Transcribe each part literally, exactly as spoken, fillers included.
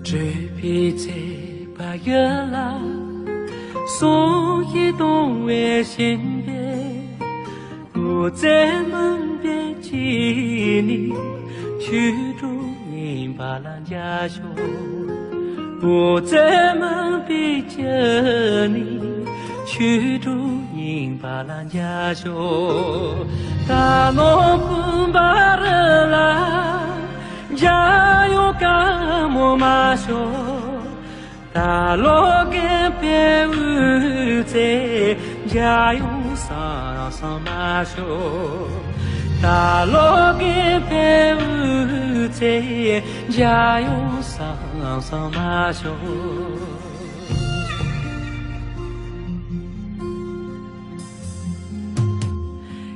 སྤྲོས་པའི་ཚེ་བ་ཡི་ལ། སོང་ཞིག་གཏོང་བའི་བཞིན་པས། འོད་ཟེར་མུན་པའི་དཀྱིལ་ནས། ཆོས་དྲུག་ཡིན་པ་ལ་མཇལ་ཤོག་འོད་ཟེར་མུན་པའི་དཀྱིལ་ནས། ཆོས་དྲུག་ཡིན་པ་ལ་མཇལ་ཤོག་ད་ལོ་དགོན་པ་རི་ལ། འཇམ་དབྱངས་དཀར་མོ་མ་ཤོག་ད་ལོ་དགོན་པའི་འོད་ཟེར་འཇམ་དབྱངས་སང་སང་མ་ཤོག་ད་ལོ་དགོན་པའི་འོད་ཟེར་འཇམ་དབྱངས་སང་སང་མ་ཤོག་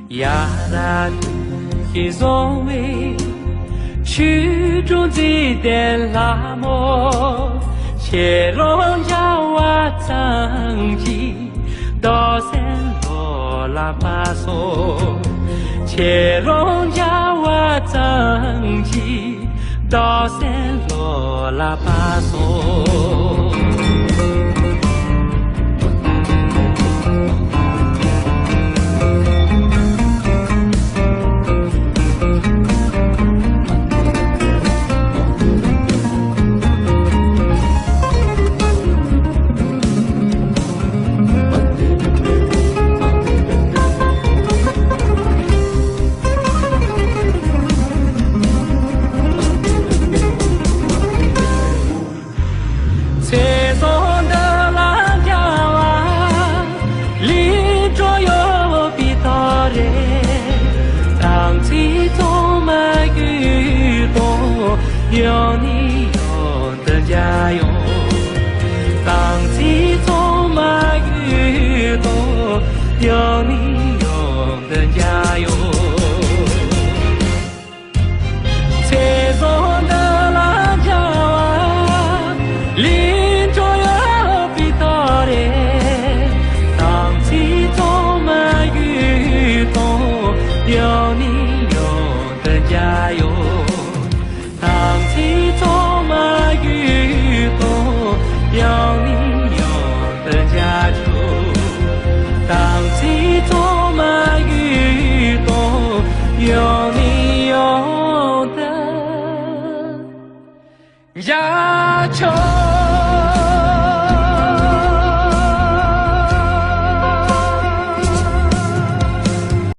ཡ་ར་དུ་ཞིག་བཟུང་བའི་ཆོས་དྲུག་འཛིན་ལྡན་ལྷ་མོ། ཁྱེད་རང་མཇལ་བ་ཙམ་གྱིས་བདག་སེམས་ལོ་ལ་མ་སོང་། ཁྱེད་རང་མཇལ་བ་ཙམ་གྱིས། བདག་སེམས་ལོ་ལ་མ་སོང་། ཚེ་སྲོག་འདི་ལ་འབྲལ་བ་ལས་གྲོལ་ཡོད་པའི་ཐག་རེད། དམ་ཚིག་གཙང་མ་རྒྱུད་དང་ཡང་ནས་ཡང་དུ་མཇལ་ཡོང་། དམ་ཚིག་གཙང་མ་རྒྱུད་དང་ཡང་ནས་ཡང་དུ་མཇལ་ཡོང་། ཚེ་སྲོག་འདི་ལ་འབྲལ་བ་ལས་གྲོལ་ཡོད་པའི་ཐག་རེད། དམ་ཚིག་གཙང་མ་རྒྱུད་དང་ཡང་ནས་ཡང་དུ་མཇལ་ཡོང་། དམ་ཚིག་གཙང་མ་རྒྱུད་དང་ཡང་ནས་ཡང་དུ་མཇལ་ཆོག་དམ་ཚིག་གཙང་མ་རྒྱུད་དང་ཡང་ནས་ཡང་དུ་མཇལ་ཆོག